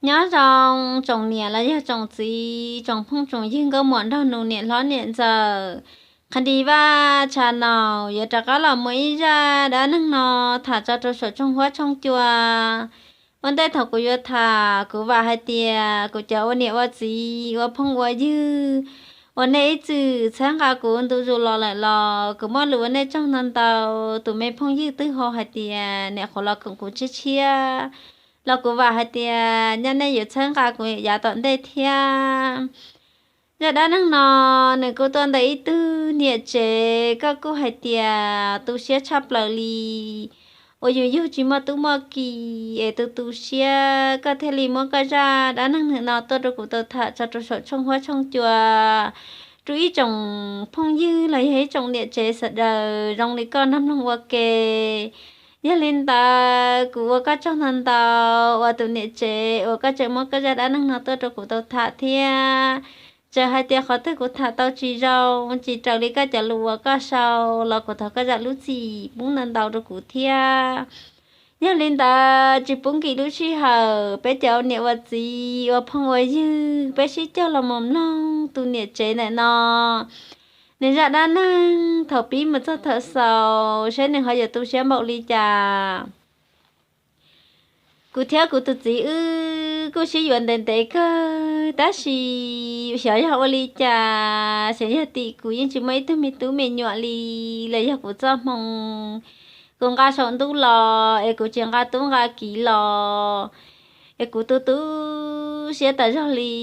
Nyob zoo tsoom niam los yog tsoom txiv, tsoom phooj tsoom ywg, nkauj muam nraug nus, niam hlob niam ntxawm. Qhov ntawd Vaj Tsha Naus yuav rov qab los muaj ib zaj dab neeg no tham tso rau saum tshooj huab tshooj cua. Ua ntej thaum kuv yuav tham, kuv vam hais tias kuv cov ua niam ua txiv, ua phooj ua ywg, uas nej ib txwm txhawb nqa kuv ntu zus los lawm los kuv muaj lus ua nej tsaug ntau ntau. Tus me phooj ywg twg ho hais tias niam qhuav los koom kuv tshiab tshiab los kuv vam hais tias nyaj nej yuav txhawb nqa kuv yav tom ntej thiab. Zaj dab neeg no nws kuj tuaj ntawm ib tug niam tsev, koj kuj hais tias tu siab tshaj plaws li, uas yus yug tsis muaj tub muaj ki es tu tu siab, koj thiaj li muab koj zaj dab neeg no tuaj rau kuv tau tham tso rau saum tshooj huab tshooj cua, rau ib tsoom phooj ywg los yog ib tsoom niam tsev sawv daws zoo li koj nrog mloog ua ke. Yog li ntawd kuv ua koj tsaug ntau ntau uas tus niam tsev uas koj tseem muab koj zaj dab neeg no tuaj rau kuv tau tham thiab. Txawm hais tias qhov twg kuv tham tau tsis zoo, tsis raws li koj cov lus uas koj sau los kuv thov koj zam lub txim pub ntau ntau rau kuv thiab. Yog li ntawd tsis pub nkim lub sij hawm, peb cov ua niam ua txiv, ua phooj ua ywg, peb sib cog los mus mloog tus niam tsev ntawm no nws zaj dab neeg thaum pib mus txog thaum xaus seb nws ho yuav tu siab npaum li cas. Kuv thiab kuv tus txiv wb kuj sib yuav ntev ntev kawg, tab sis xyov yog ua li cas, xyov yog tim kuv yeej tsis muaj ib tug me tub me nyuam li, los yog kuv txoj hmoo, kuv nqa saum ntuj los es kuv tsis nqa tub nqa kiv los, es kuv tu tu siab tas zog li.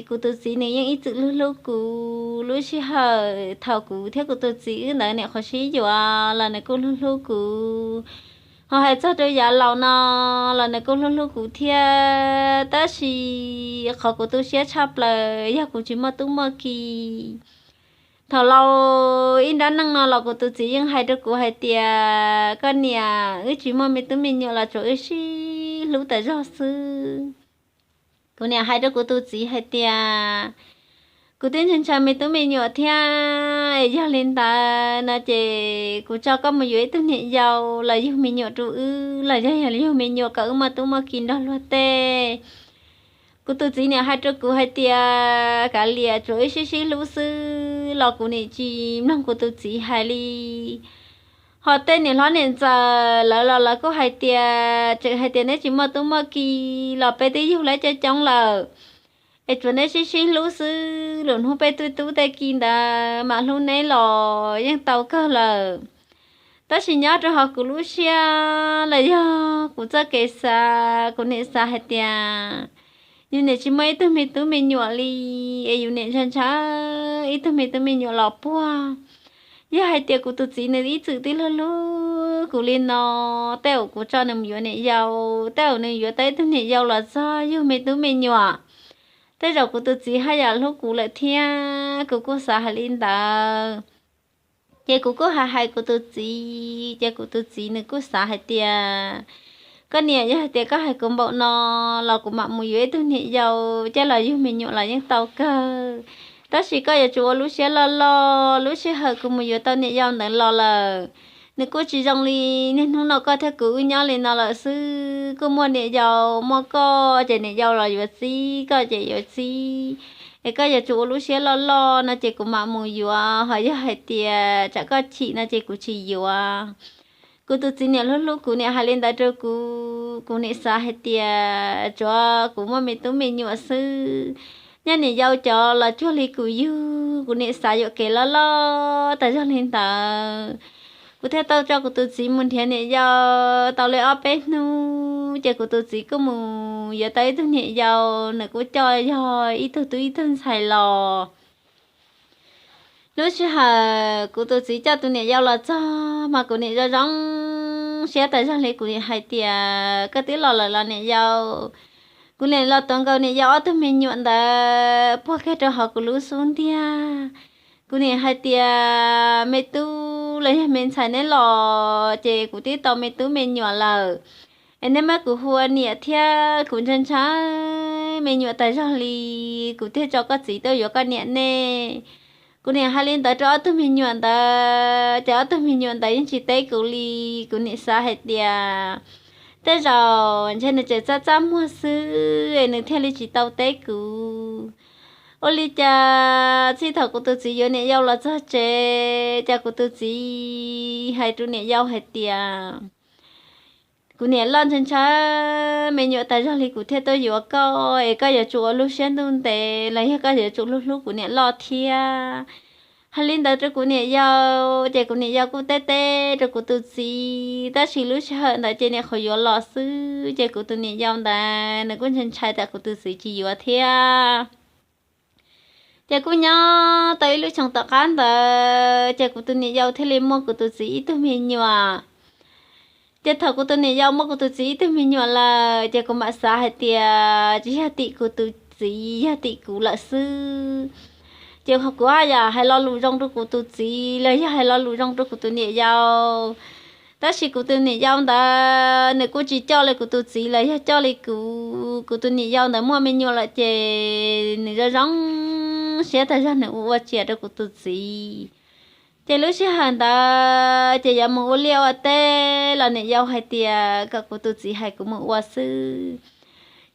Kuv tus txiv nws yeej ib txwm hlub hlub kuv. Lub sij hawm thaum kuv thiab kuv tus txiv wb ntawd niam qhuav sib yuav los nws kuj hlub hlub kuv, ho hais txog rau yav laus no los nws kuj hlub hlub kuv thiab. Tab sis qhov kuv tu siab tshaj plaws yog kuv tsis muaj tub muaj ki. Thaum laus ib nrab neej no los kuv tus txiv yeej hais rau kuv hais tias, koj niam, wb tsis muaj me tub me nyuam los tsuas wb sib hlub tas zog xwb. Kuv niam hais rau kuv tus txiv hais tias, kuv twb ntshaw ntshaw me tub me nyuam thiab, yog li ntawd no ces kuv tso koj mus yuav ib tug niam yau los yug me nyuam rau wb, los yog yug me nyuam kom wb muaj tub muaj ki nrog luag tej. Kuv tus txiv niam hais rau kuv hais tias, kav liam, tsuas wb sib sib hlub xwb los kuv niam tsis mloog kuv tus txiv hais li. Ho tej niam hlob niam ntxawm lawv los lawv kuj hais tias, tseem hais tias neb tsis muaj tub muaj ki los peb twb yug lawv coob coob lawm, es tsuas neb sib sib hlub xwb, lwm hnub peb twb tub tej ki ntawd mam hlub neb los yeej tau kawg lawm. Tab sis nyob rau hauv kuv lub siab los yog kuv txoj kev xav, kuv niam xav hais tias yus niam tsis muaj ib tug me tub me nyuam li, es yus niam ntshaw ntshaw ib tug me tub me nyuam los puag. Yog hais tias kuv tus txiv nws ib txwm twb hlub hlub kuv li no, tej zaum kuv tso nws mus yuav niam yau, tej zaum nws yuav tau ib tug niam yau los txog yug me tub me nyuam, tej zaum kuv tus txiv haj yam hlub kuv lawm thiab. Kuv kuj xav hais li ntawd. Ces kuv kuj hais hais kuv tus txiv, ces kuv tus txiv nws kuj xav hais tias, koj niam, yog hais tias koj hais kuv npaum no los kuv mam mus yuav ib tug niam yau coj los yug me nyuam los yeej tau kawg. Tab sis koj yuav tsum ua lub siab loj loj, lub sij hawm kuv mus yuav tau niam yau ntawd los lawm, nws kuj tsis zoo li niaj hnub no koj thiab kuv wb nyob li no lawm xwb. Kuj muaj niam yau, muaj koj ces niam yau los yuav txib, koj ces yuav txib. Es koj yuav tsum ua lub siab loj loj no ces kuv mam mus yuav, ho yog hais tias tsam koj chim no ces kuv tsis yuav. Kuv tus txiv niam hlub hlub kuv, niam hais li ntawd rau kuv, kuv niam xav hais tias tsuav kuv muaj me tub me nyuam xwb, nyaj niam yau cov los cuag li kuv yug. Kuv niam xav yuam kev loj loj tas zog li ntawd. Kuv thiaj tau tso kuv tus txiv mus nrhiav niam yau tau li ob peb hnub, ces kuv tus txiv kuj mus yuav tau ib tug niam yau, nws kuj coj yog ib tug tub ib tug ntxhais los. Lub sij hawm kuv tus txiv coj tus niam yau los txog mas kuv niam zoo zoo siab tas zog li. Kuv niam hais tias, koj twb los lawm los niam yau? Kuv niam los tuav nkaus niam yau ob tug me nyuam ntawd puag kiag rau hauv kuv lub xub ntiag. Kuv niam hais tias, me tub los yog me ntxhais, neb los ces kuv twb tau me tub me nyuam lawm, es neb muab kuv hu ua niam thiab, kuv ntshaw ntshaw me nyuam tas zog li, kuv thiaj tso koj txiv tuaj yuav koj niam nej. Kuv niam hais li ntawd rau ob tug me nyuam ntawd, ces ob tug me nyuam ntawd yeej tsis teb kuv li. Kuv niam xav hais tias Tej zaum ntshe nws tseem txaj txaj muag xwb es nws thiaj li tsis tau teb kuv. Ua li cas txij thaum kuv tus txiv yuav niam yau los txog tsev, ces kuv tus txiv hais rau niam yau hais tias, kuv niam loj ntshaw ntshaw me nyuam tas zog li kuv thiaj tuaj yuav koj, es koj yuav tsum ua lub siab ntuj ntev los yog koj yuav tsum hlub hlub kuv niam loj thiab. Hais li ntawd rau kuv niam yau, ces kuv niam yau kuj teb teb rau kuv tus txiv, tab sis lub sij hawm ntawd ces niam qhuav yuav los xwb, ces kuv tus niam yau ntawd nws kuj ntshai ntshai tas kuv tus txiv tsis yuav thiab. Ces kuj nyob tau ib lub xyoo tom qab ntawd ces kuv tus niam yau thiaj li muaj kuv tus txiv ib tug me nyuam. Ces thaum kuv tus niam yau muaj kuv tus txiv ib tug me nyuam lawm ces kuv mam xav hais tias tsis yog tim kuv tus txiv, yog tim kuv lawm xwb. Ces kuv haj yam hais lo lus zoo rau kuv tus txiv los yog hais lo lus zoo rau kuv tus niam yau. Tab sis kuv tus niam yau ntawd nws kuj tsis coj li kuv tus txiv los yog coj li kuv. Kuv tus niam yau ntawd muaj me nyuam lawm ces nws zoo zoo siab tas zog nws ua ua tsias rau kuv tus txiv. Ces lub sij hawm ntawd ces yuav mus ua liaj ua teb los niam yau hais tias kom kuv tus txiv hais kuv mus ua xwb.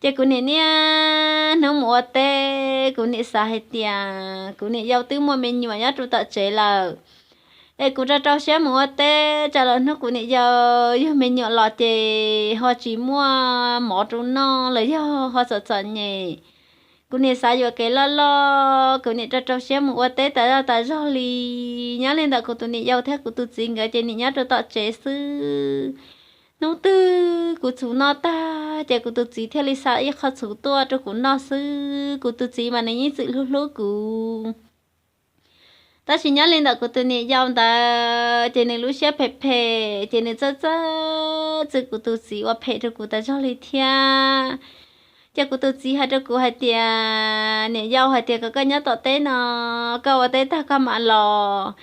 Ces kuv niam niaj hnub mus ua teb, kuv niam xav hais tias kuv niam yau twb muaj me nyuam nyob rau tom tsev lawm, es kuv rau rau siab mus ua teb tsam los hnub kuv niam yau yug me nyuam los ces ho tsis muaj mov rau noj los yog ho txom txom nyem. Kuv niam xav yuam kev loj loj, kuv niam rau rau siab mus ua teb tas zog tas zog li. Nyob li ntawm kuv tus niam yau thiab kuv tus txiv nkawd ces nim nyob rau tom tsev xwb. Hnub twg kuv txhuv noj tag ces kuv tus txiv thiaj li xa ib qho txhuv tuaj rau kuv noj xwb. Kuv tus txiv mas nws yeej txwm hlub hlub kuv. Tab sis nyob li ntawm kuv tus niam yau ntawd ces nws lub siab phem phem ces nws txawj txawj txwv kuv tus txiv ua phem rau kuv tas zog li thiab. Ces kuv tus txiv hais rau kuv hais tias, niam yau hais tias kom koj nyob tom teb no, koj ua teb tag koj mam los,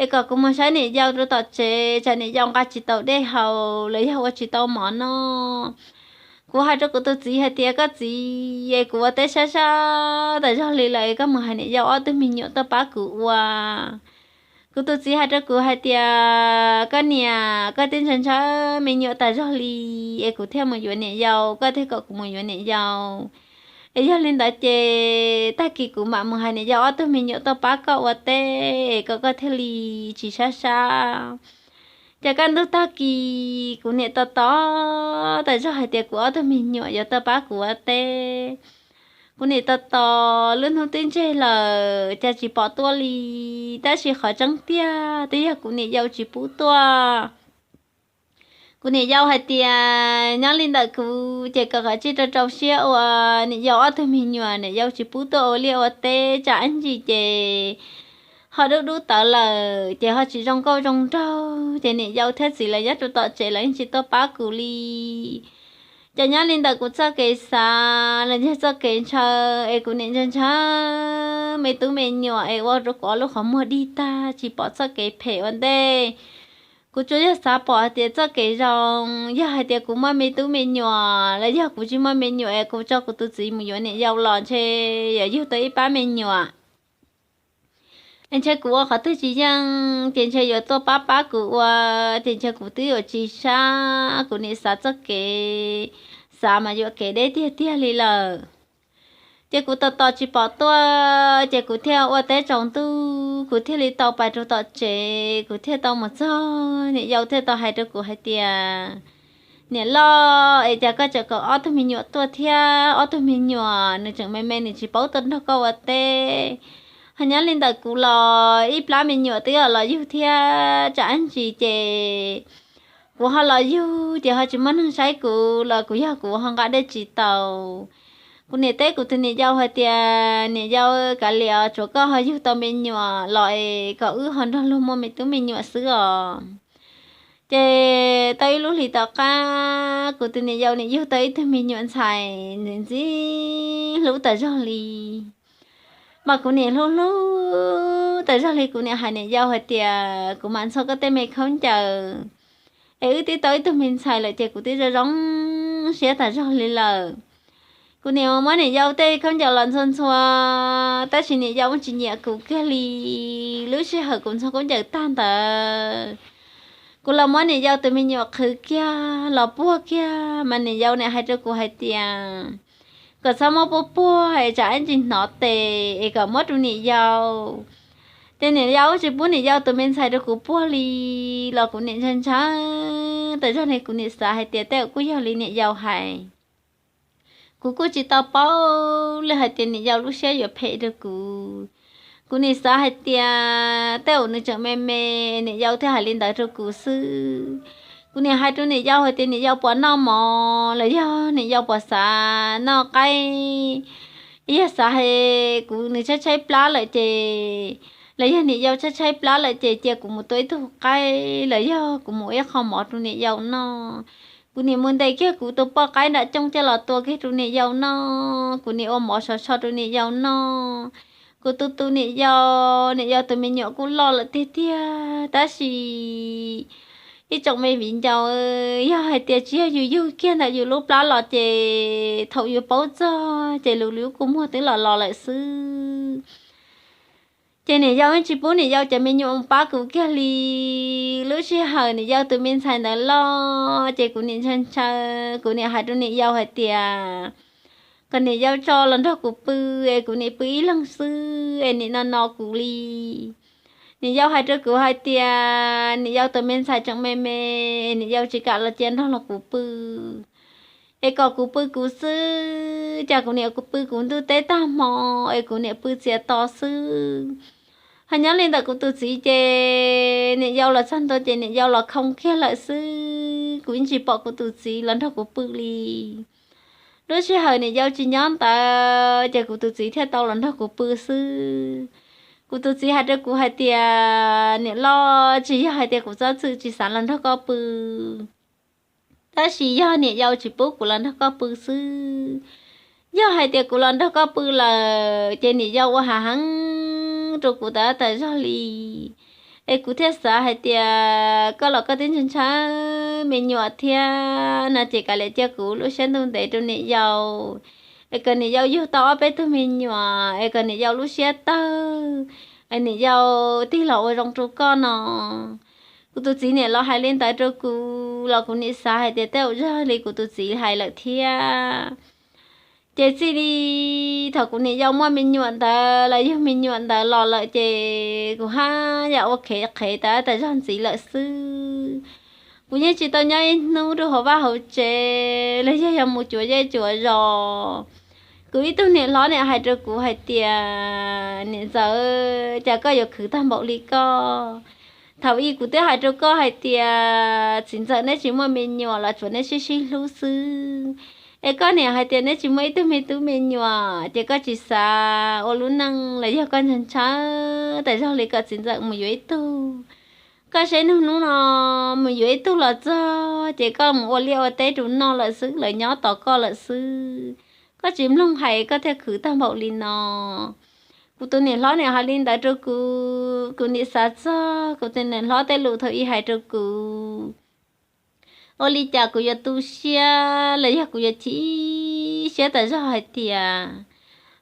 es kom kuv mus saib niam yau rau tom tsev tsam niam yau nqa tsis tau dej haus los yog ua tsis tau mov noj. Kuv hais rau kuv tus txiv hais tias, koj txiv, es kuv ua teb sab sab tas zog li lawm es koj mus hais niam yau ob tug me nyuam tuaj pab kuv ua. Kuv tus txiv hais rau kuv hais tias, koj niam, koj twb ntshaw ntshaw me nyuam tas zog li, es kuv thiaj mus yuav niam yau, koj thiaj kom kuv mus yuav niam yau. Es yog li ntawd ces tag kis kuv mam mus hais niam yau ob tug me nyuam tuaj pab koj ua teb es kom koj thiaj li tsis sab sab. Ces kaj ntug tag kis kuv niam tos tos tas zog hais tias kuv ob tug me nyuam yuav tuaj pab kuv ua teb. Kuv niam tos tos lub hnub twb ntseg lawm cas tsis pom tuaj li. Tab sis qhov tseeb tiag twb yog kuv niam yau tsis pub tuaj. Kuv niam yau hais tias nyob li ntawm kuv ces kom kav tsij rau rau siab ua niam yau ob tug me nyuam, niam yau tsis pub tuaj ua liaj ua teb tsam ib ntsis ces ho dub dub tawv lawm ces ho tsis zoo nkauj zoo nraug ces niam yau thiab txiv lawv nyob rau tom tsev lawv yeej tsis tuaj pab kuv li. Ces nyob li ntawm kuv txoj kev xav los yog txoj kev ntshaw es kuv niam ntshaw ntshaw me tub me nyuam es ua rau kuv ob lub qhov muag dig tag tsis pom txoj kev phem ua ntej. Kuv tsuas yog xav pom hais tias txoj kev zoo, yog hais tias kuv muaj me tub me nyuam los yog kuv tsis muaj me nyuam es kuv tso kuv tus txiv mus yuav niam yau los ntshe yuav yug tau ib pab me nyuam. Es ntshe kuv ua qhov twg tsis yeej ces ntshe yuav tuaj pab pab kuv ua, ces ntshe kuv twb yuav tsis sab. Kuv niam xav txoj kev xav mas yuam kev deb tiag tiag li lawm. Ces kuv tos tos tsis pom tuaj ces kuv thiaj ua teb tsaus ntuj kuv thiaj li tau pais rau tom tsev, kuv thiaj tau mus txog niam yau thiaj tau hais rau kuv hais tias, niam loj, es cas koj tseem kom ob tug me nyuam tuaj thiab? Ob tug me nyuam nws tseem me me nws tsis paub tuaj nrog koj ua teb. Ho nyob li ntawm kuv los ib plab me nyuam twb los yug thiab tsam ib ntsis ces kuv ho los yug ces ho tsis muaj neeg saib kuv los kuv yog kuv ho nqa dej tsis tau. Kuv niam teb kuv tus niam yau hais tias, niam yau, kav liam tsuav koj ho yug tau me nyuam los es kom wb ho nrog luag muaj me tub me nyuam xwb os. Ces tau ib lub hlis tom qab kuv tus niam yau nim yug tau ib tug me nyuam ntxhais ntxim ntxim hlub tas zog li. Mas kuv nim hlub hlub tas zog li, kuv nim hais niam yau hais tias kuv mam ntxhua koj tej me khaub ncaws, es wb twb tau ib tug me ntxhais lawm ces kuv twb zoo zoo siab tas zog li lawm. Kuv nim muab niam yau tej khaub ncaws los ntxhua ntxhua, tab sis niam yau tsis nyiam kuv kiag li. Lub sij hawm kuv ntxhua khaub ncaws tag ntawd, Kuv los muab niam yau tus me nyuam qhwv kiag los puag kiag mas niam yau niam hais rau kuv hais tias kom txhob muab puag puag es tsam ib ntsis hnov tes es kom muab rau niam yau. Ces niam yau tsis pub niam yau tus me ntxhais rau kuv puag li los kuv niam ntshaw ntshaw tas zog li, kuv niam xav hais tias tej zaum kuj yog li niam yau hais. Kuv kuj tsis tau paub li hais tias niam yau lub siab yuav phem rau kuv. Kuv niam xav hais tias tej zaum nws tseem me me, niam yau thiaj hais li ntawd rau kuv xwb. Kuv niam hais rau niam yau hais tias niam yau puas noj mov los yog niam yau puas xav noj qaib, yog xav hais kuv nws tshaib tshaib plab lawm ces, los yog niam yau tshaib tshaib plab lawm ces cia kuv mus tua ib tug qaib los yog kuv mus ib qho mov rau niam yau noj. Kuv niam mus ntes kiag kuv tus poj qaib nram cooj coj los tua kiag rau niam yau noj, kuv niam ua mov sov so rau niam yau noj. Kuv tu tu niam yau, niam yau tus me nyuam kuj loj lawm tiag tiag, tab sis ib tsoom me viv ncaus, yog hais tias tsis yog yus yug kiag ntawm yus lub plab los ces thaum yus paub txog ces lub lub kua muag twb los los lawm xwb. Ces niam yau tsis pub niam yau cov me nyuam mus pab kuv kiag li. Lub sij hawm niam yau tus me ntxhais ntawd loj ces kuv niam ntshaw ntshaw, kuv niam hais rau niam yau hais tias kom niam yau tso los nrog kuv pw, es kuv niam pw ib leeg xwb es niam no no kuv li. Niam yau hais rau kuv hais tias niam yau tus me ntxhais tseem me me, niam yau tsis kam los cia nrog los kuv pw, es kom kuv pw kuv xwb, cas kuv niam kuv pw kuv ntuj teb tag hmo, es kuv niam pw txias to xwb. Ho nyob li ntawm kuv tus txiv ces niam yau los txog ntua ces niam yau los khoo kiag lawm xwb, kuv yeej tsis pom kuv tus txiv los nrog kuv pw li. Lub sij hawm niam yau tsis nyob ntawd ces kuv tus txiv thiaj tau los nrog kuv pw xwb. Kuv tus txiv hais rau kuv hais tias niam loj, tsis yog hais tias kuv txob txwm tsis xav los nrog koj pw, tab sis yog niam yau tsis pub kuv los nrog koj pw xwb. Yog hais tias kuv los nrog koj pw lawm ces niam yau ua hav heev rau kuv tas tas zog li. Es kuv thiaj xav hais tias koj los koj twb ntshaw ntshaw me nyuam thiab no ces kav liam cia kuv lub siab ntuj ntev rau niam yau, es kom niam yau yug tau ob peb tug me nyuam, es kom niam yau lub siab tawg, es niam yau tig los ua zoo rau koj no. Kuv tus txiv niam los hais li ntawd rau kuv los kuv niam xav hais tias tej zaum yog li kuv tus txiv hais lawm thiab. Ces txij li thaum kuv niam yau muaj me nyuam ntawd los yug me nyuam ntawd los lawm ces kuv haj yam ua qhev qhev tas tas zog ntxiv lawm xwb. Kuv yeej tsis tau nyob ib hnub rau hauv vaj hauv tsev los yog yog mus cuav zej cuav zos. Kuv ib tug niam hlob niam hais rau kuv hais tias niam ntxawm, cas koj yuav khwv tag npaum li koj. Thaum ub kuv twb hais rau koj hais tias txiv ntxawm neb tsis muaj me nyuam los tsuav neb sib sib hlub xwb, es koj niam hais tias neb tsis muaj ib tug me tub me nyuam ces koj tsis xav ua lub neej los yog koj ntshaw ntshaw tas zog li kom txiv ntxawm mus yuav ib tug. Koj saib nug hnub no mus yuav ib tug los txog ces koj mus ua liaj ua teb rau noj lawm xwb, lawv nyob tos koj lawm xwb. Koj tsis mloog hais koj thiaj khwv tag npaum li no. Kuv tus niam hlob niam hais li ntawd rau kuv, kuv niam xav txog kuv tus niam hlob tej lus thaum ub hais rau kuv. Ua li cas kuv yuav tu siab los yog kuv yuav chim siab tas zog hais tias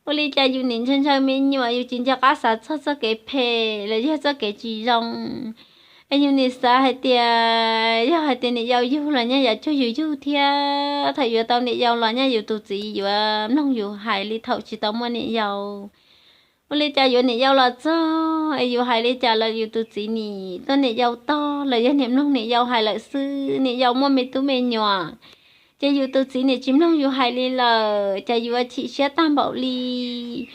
ua li cas yus niam ntshaw ntshaw me nyuam yus tsis nco qab xav txog txoj kev phem los yog txoj kev tsis zoo. Es yus niam xav hais tias yog hais tias niam yau yug los nyaj yuav cuag yus yug thiab, thaum yuav tau niam yau los nyaj yus tus txiv yuav mloog yus hais li thaum tsis tau muaj niam yau. Ua li cas yuav niam yau los txog es yus hais li cas los yus tus txiv nim tuaj niam yau tog los yog nim mloog niam yau hais lawm xwb. Niam yau muaj me tub me nyuam ces yus tus txiv nim tsis mloog yus hais li lawm, ces yus ua chim siab tag npaum li.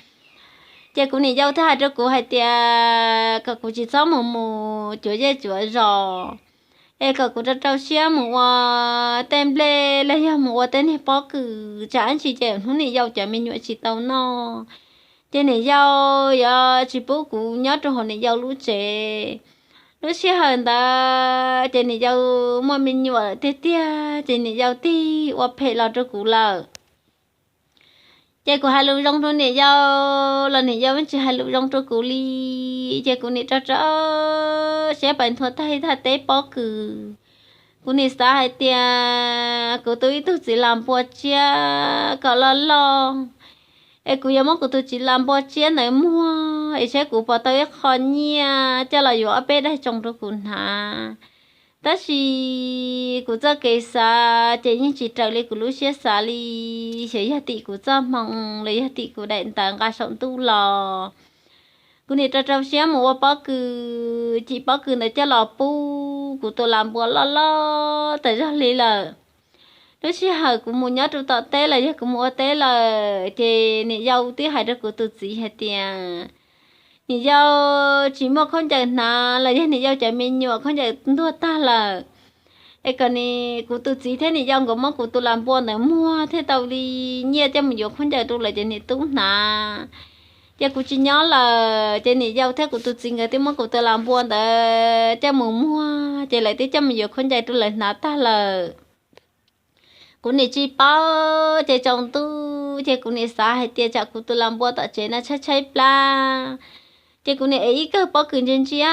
Ces kuv niam yau thiaj hais rau kuv hais tias kom kuv tsis txhob mus mus cuav zej cuav zos, es kom kuv rau rau siab mus ua tej nplej los yog mus ua tej niag pob kws tsam ib ntsis ces hnub niam yau cov me nyuam tsis tau noj, ces niam yau yuav tsis pub kuv nyob rau hauv niam yau lub tsev. Lub sij hawm ntawd ces niam yau muaj me nyuam lawm tiag tiag ces niam yau tig ua phem los rau kuv lawm. Ces kuv hais lus zoo rau niam yau los niam yau tsis hais lus zoo rau kuv li. Ces kuv nim rau rau siab pais nthua tag ib thaj teb pob kws. Kuv nim xav hais tias kuv tu ib tug txiv las npua tsiab kom loj loj, es kuv yuav muab kuv tus txiv las npua tsiab ntawd muag es saib kuv puas tau ib qho nyiaj coj los yuav ob peb daim tsoos rau kuv hnav. Tab sis kuv txoj kev xav ces yeej tsis raws li kuv lub siab xav li. Xyov yog tim kuv txoj hmoo los yog tim kuv daim ntawv nqa saum ntuj los, kuv nim rau rau siab mus ua pob kws, cim pob kws ntawd coj los pub kuv tus lam npua loj loj tas zog li lawm. Lub sij hawm kuv mus nyob rau tom teb los yog kuv mus ua teb lawm ces niam yau twb hais rau kuv tus txiv hais tias niam yau tsis muaj khaub ncaws hnav los yog niam yau cov me nyuam khaub ncaws ntuag tag lawm, es kom kuv tus txiv thiab niam yau nkawd muab kuv tus lam npua ntawd muag thiaj tau li nyiaj coj mus yuav khaub ncaws rau lawv cov niam tub hnav. Ces kuv tsis nyob lawm ces niam yau thiab kuv tus txiv nkawd twb muab kuv tus lam npua ntawd coj mus muag ces lawv twb coj mus yuav khaub ncaws rau lawv hnav tag lawm. Kuv nim tsis paub ces tsaus ntuj ces kuv nim xav hais tias tsam kuv tus lam npua tom tsev no tshaib tshaib plab, ces kuv nim ev ib kawg pob kws ntsia ntsia,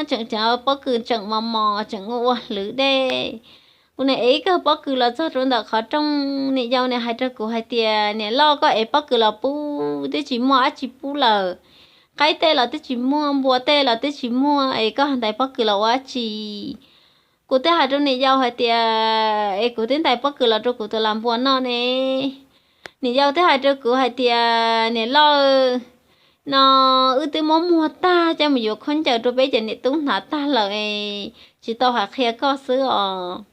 tseem cov pob kws tseem mos mos tseem ua ua hlwv dej. Kuv nim ev ib kawg pob kws los txog rau ntawm qhov rooj, niam yau nim hais rau kuv hais tias niam loj, koj ev pob kws los pub twb tsis muaj dab tsi pub lawm, qaib tej los twb tsis muaj, npua tej los twb tsis muaj es koj ntais pob kws los ua dab tsi? Kuv thiaj hais rau niam yau hais tias es kuv twb ntais pob kws los rau kuv tus lam npua noj ne. Niam yau thiaj hais rau kuv hais tias niam loj, no wb twb muab muag tag coj mus yuav khaub ncaws rau peb cov niam tub hnav tag lawm, tsis tau hais qhia koj xwb os.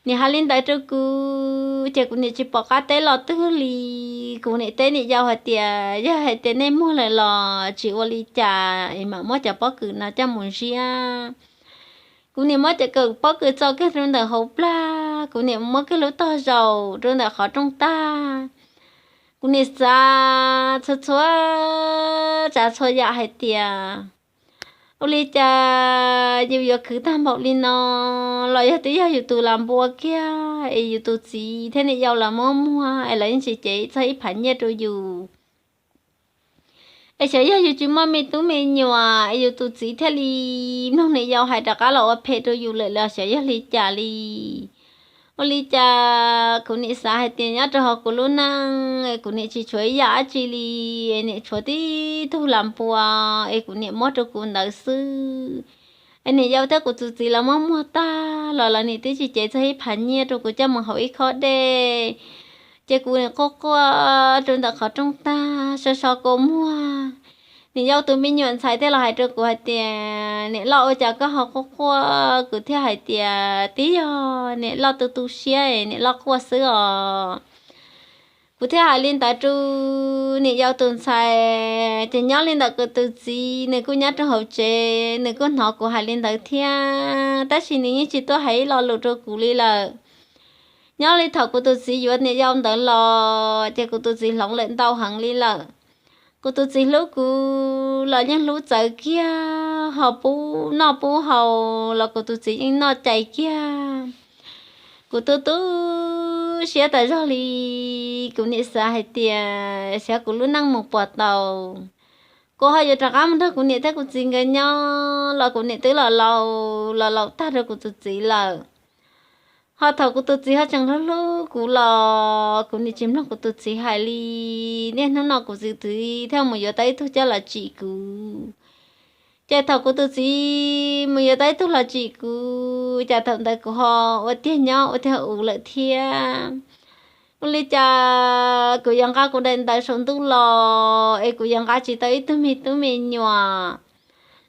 Nim hais li ntawd rau kuv ces kuv nim tsis pom qab teb los twg li. Kuv nim teb niam yau hais tias yog hais tias nej muag lawm los tsis ua li cas es mam muab cov pob kws no coj mus ziab. Kuv nim muab cov kawm pob kws txo kiag rau ntawm hauv plag, kuv nim muab kiag lub tog zaum rau ntawm qhov rooj tag. Kuv nim xav txhua txhua tsav txhua yam hais tias ua li cas yus yuav khwv tag npaum li no, los yog twb yog yus tus lam npua kiag es yus tus txiv thiab niam yau lawv muab muag es lawv yeej tsis cev txog ib phav nyiaj rau yus. Es xyov yog yus tsis muaj me tub me nyuam es yus tus txiv thiaj li mloog niam yau hais rov qab los ua phem rau yus lawm los xyov yog li cas li. Ua li cas kuv nim xav hais tias nyob rau hauv kuv lub neej kuv nim tsis tshuav ib yam dab tsi li, nim tshuav tib tug lam npua es kuv nim muab rau kuv ntawd xwb. Es niam yau thiab kuv tus txiv lawv muab muag tag los lawv nim twb tsis cev txog ib phav nyiaj rau kuv coj mus haus ib khob dej. Ces kuv nim quaj quaj rau ntawm qhov rooj tag so so kua muag. Niam yau tus me nyuam ntxhais thiaj los hais rau kuv hais tias niam loj, ua cas koj ho quaj quaj? Kuv thiaj hais tias twb yog niam loj tu tu siab, niam loj quaj xwb os. Kuv thiaj hais li ntawd rau niam yau tus ntxhais, ces nyob li ntawm kuv tus txiv nws kuj nyob rau hauv tsev, nws kuj hnov kuv hais li ntawd thiab, tab sis nws yeej tsis tuaj hais ib lo lus rau kuv li lawm. Nyob li thaum kuv tus txiv yuav niam yau ntawd los ces kuv tus txiv hloov lawm ntau heev li lawm. Kuv tus txiv hlub kuv los yeej hlub txawv kiag, ho pub noj pub haus los kuv tus txiv yeej noj cais kiag. Kuv tu tu siab tas zog li. Kuv nim xav hais tias xyov kuv lub neej mus puas tau, kuv ho yuav rov qab mus nrog kuv niam thiab kuv txiv nkawd nyob los kuv niam twb los laus los laus tag rau kuv tus txiv lawm. Ho thaum kuv tus txiv ho tseem hlub hlub kuv los kuv nim tsis mloog kuv tus txiv hais li. Niaj hnub no kuv tus txiv thiaj mus yuav tau ib tug coj los tsim kuv. Ces thaum kuv tus txiv mus yuav tau ib tug los tsim kuv, ces thaum ntawd kuv ho ua tiag nyob ua tiag ua lawm thiab. Ua li cas kuv yuav nqa kuv daim ntawv saum ntuj los es kuv yuav nqa tsis tau ib tug me tub me nyuam,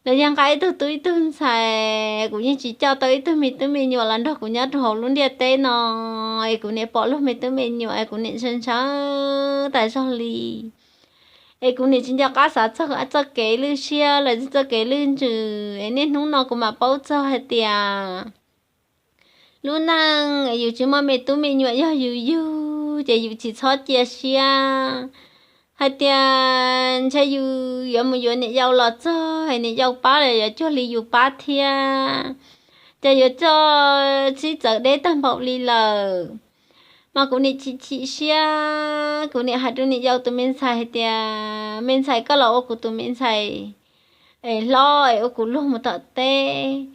los yog nqa ib tug tub ib tug ntxhais, kuv yeej tsis coj tau ib tug me tub me nyuam los nrog kuv nyob rau hauv lub ntiaj teb no. Es kuv nim pom luag me tub me nyuam es kuv nim ntshaw ntshaw tas zog li. Es kuv nim tsis nco qab xav txog txoj kev lwj siab los txog txoj kev lwj ntsws, es niaj hnub no kuv mam paub txog hais tias lub neej yus tsis muaj me tub me nyuam yog yus yug ces yus tsis txhob cia siab hais tias ntshe yus yuav mus yuav niam yau los txog es niam yau pab los yuav cuag li yus pab thiab, ces yuav coj txib txawv deb tag npaum li lawm. Mas kuv nim chim chim siab, kuv nim hais rau niam yau tus me ntxhais hais tias me ntxhais, koj los ua kuv tus me ntxhais es hlob es ua kuv luag mus tom teb.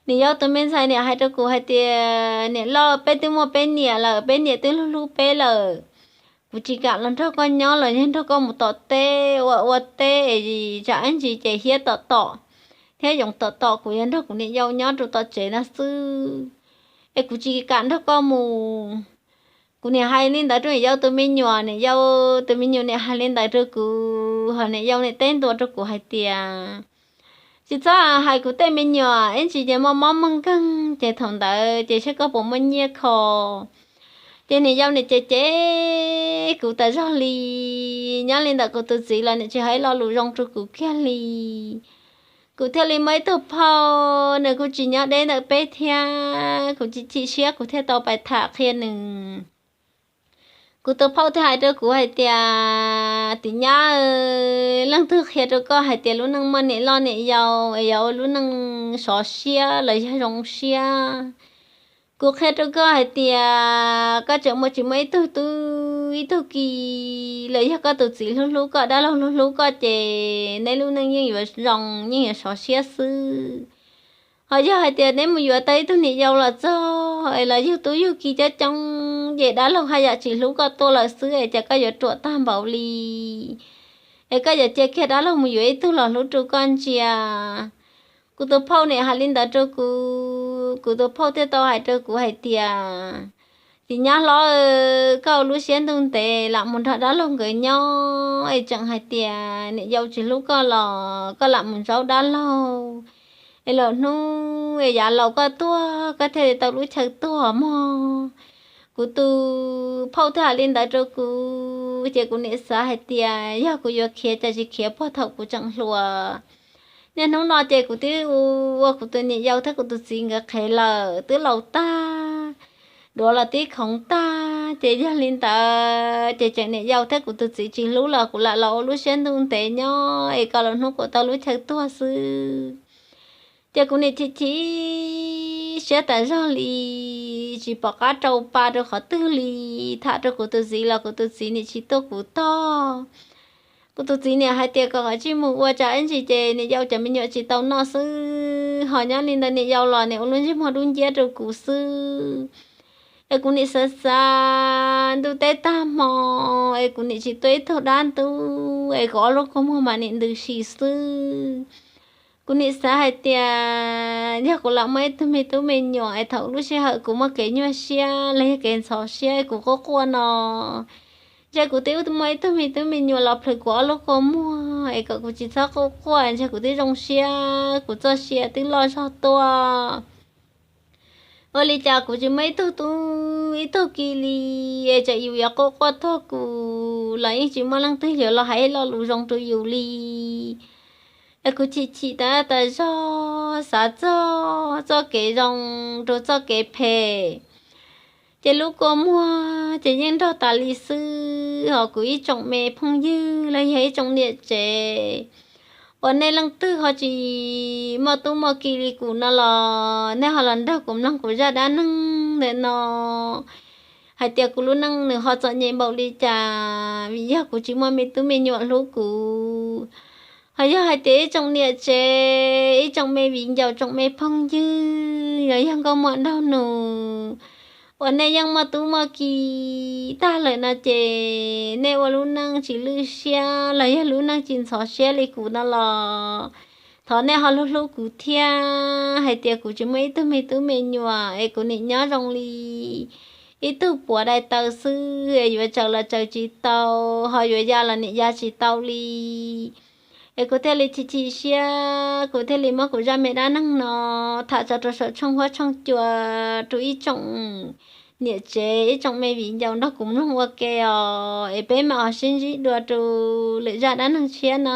Niam yau tus me ntxhais nim hais rau kuv hais tias niam loj, peb twb muaj peb niam lawm, peb niam twb hlub hlub peb lawm. Kuv tsis kam los nrog koj nyob los yog nrog koj mus tom teb ua ua teb es tsam ib ntsis ces hiab tom tom. thiab yoov tom tom kuv yuav nrog kuv niam yau nyob rau tom tsev no xwb, es kuv tsis kam nrog koj mus. Kuv niam hais li ntawd rau niam yau tus me nyuam, niam yau tus me nyuam niam hais li ntawd rau kuv, ho niam yau niam teb ntua rau kuv hais tias, tsis txhob hais kuv tej me nyuam ib ntsis ces mob mob muaj nkeeg ces thaum ntawd ces saib koj puas muaj nyiaj kho. Ces niam yau niam cem cem kuv tas zog li. Nyob li ntawd kuv tus txiv los niam tsis hais lo lus zoo rau kuv kiag li. Kuv thiaj li muaj ib tug phauj, nws kuj tsis nyob deb ntawm peb thiab, kuv chim chim siab kuv thiaj tau pais tham qhia nws. Kuv tus phauj thiaj hais rau kuv hais tias, tim nyab, leej twg qhia rau koj hais tias lub neej muaj niam loj niam yau es yuav ua lub neej sov siab los yog zoo siab? Kuv qhia rau koj hais tias koj tseem muaj tsis muaj ib tug tub ib tug ki, los yog koj tus txiv hlub hlub koj, dab laug hlub hlub koj ces neb lub neej yeej yuav zoo, yeej yuav sov siab xwb. Ho yog hais tias neb mus yuav tau ib tug niam yau los txog es los yug tub yug ki coob coob ces dab laug haj yam tsis hlub koj tuaj lawm xwb es cas koj yuav ruam tag npaum li, es koj yuav cia kiag dab laug mus yuav ib tug los hlub rau koj ntsia. Kuv tus phauj niam hais li ntawd rau kuv, kuv tus phauj thiaj tau hais rau kuv hais tias, tim nyab hlob, koj ua lub siab ntuj ntev lam mus nrog dab laug nkawd nyob es tseem hais tias niam yau tsis hlub koj los koj lam mus zaub dab laug, es lwm hnub es yav laus koj tuag koj thiaj li tau lub chaw tuag mog. Kuv tus phauj thiaj hais li ntawd rau kuv ces kuv niam xav hais tias yog kuv yuav khiav cas tsis khiav puag thaum kuv tseem hluas. Niaj hnub no ces kuv twb ua kuv tus niam yau thiab kuv tus txiv nkawd qhev lawm, twb laus tag, duav los twb khoov tag, ces yog li ntawd ces tseem niam yau thiab kuv tus txiv tsis hlub los kuv lam los ua lub siab ntuj ntev nyob es kom lwm hnub kuv tau lub chaw tuag xwb. Ces kuv niam chim chim siab tas zog li, tsis pom qab rau pa rau qhov twg li. Tham rau kuv tus txiv los kuv tus txiv niam tsis tuaj kuv tog. Kuv tus txiv niam hais tias kom kav tsij mus ua tsam ib ntsis ces niam yau cov me nyuam tsis tau noj xwb, ho nyob li ntawd niam yau los niam ua lub ntsej muag dub nciab rau kuv xwb. Es kuv niam xav xav ntuj teb tag hmo, es kuv niam tsis tuaj ib tug dab ntub, es kuv ob lub kua muag mas niam ntws si xwb. Kuv niam xav hais tias yog kuv lam muaj ib tug me tub me nyuam es thaum lub sij hawm kuv muaj kev nyuaj siab los yog kev ntxhov siab kuv quaj quaj no, ntshe kuv twb muaj ib tug me tub me nyuam los plhws kuv ob lub kua muag es kom kuv tsis txhob quaj quaj, ntshe kuv twb zoo siab, kuv txoj sia twb loj zog tuaj. Ua li cas kuv tsis muaj ib tug tub ib tug ki li, es tsam yus yuav quaj quaj tuag kuv los yeej tsis muaj leej twg yuav los hais lo lus zoo rau yus li. Es kuv chim chim tas tas zog xav txog txoj kev zoo rau txoj kev phem, ces lub kua muag ces yeej nrog tas li xwb. Ho kuv ib tsoom me phooj ywg los yog ib tsoom niam tsev, uas nej leej twg ho tsis muaj tub muaj ki li kuv no los nej ho los nrog kuv mloog kuv zaj dab neeg ntawm no, hais tias kuv lub neej nws ho txom nyem npaum li cas vim yog kuv tsis muaj me tub me nyuam hlub kuv. Ho yog hais tias ib tsoom niam tsev, ib tsoom me viv ncaus, tsoom me phooj ywg los yog nkauj muam nraug nus, uas nej yeej muaj tub muaj ki tag lawm no ces nej ua lub neej tsis lwj siab los yog lub neej tsis ntxhov siab li kuv no los thov nej ho hlub hlub kuv thiab. Hais tias kuv tsis muaj ib tug me tub me nyuam es kuv nim nyob zoo li ib tug puav dai taw xwb, es yuav tsaws los tsaws tsis tau, ho yuav ya los nim ya tsis tau li. Es kuv thiaj li chim chim siab, kuv thiaj li muab kuv zaj me dab neeg no tham tso rau saum tshooj huab tshooj cua rau ib tsoom niam tsev, ib tsoom me viv ncaus nrog kuv mloog ua ke os. Es peb mam ho sib ntsib dua rau lwm zaj dab neeg tshiab na.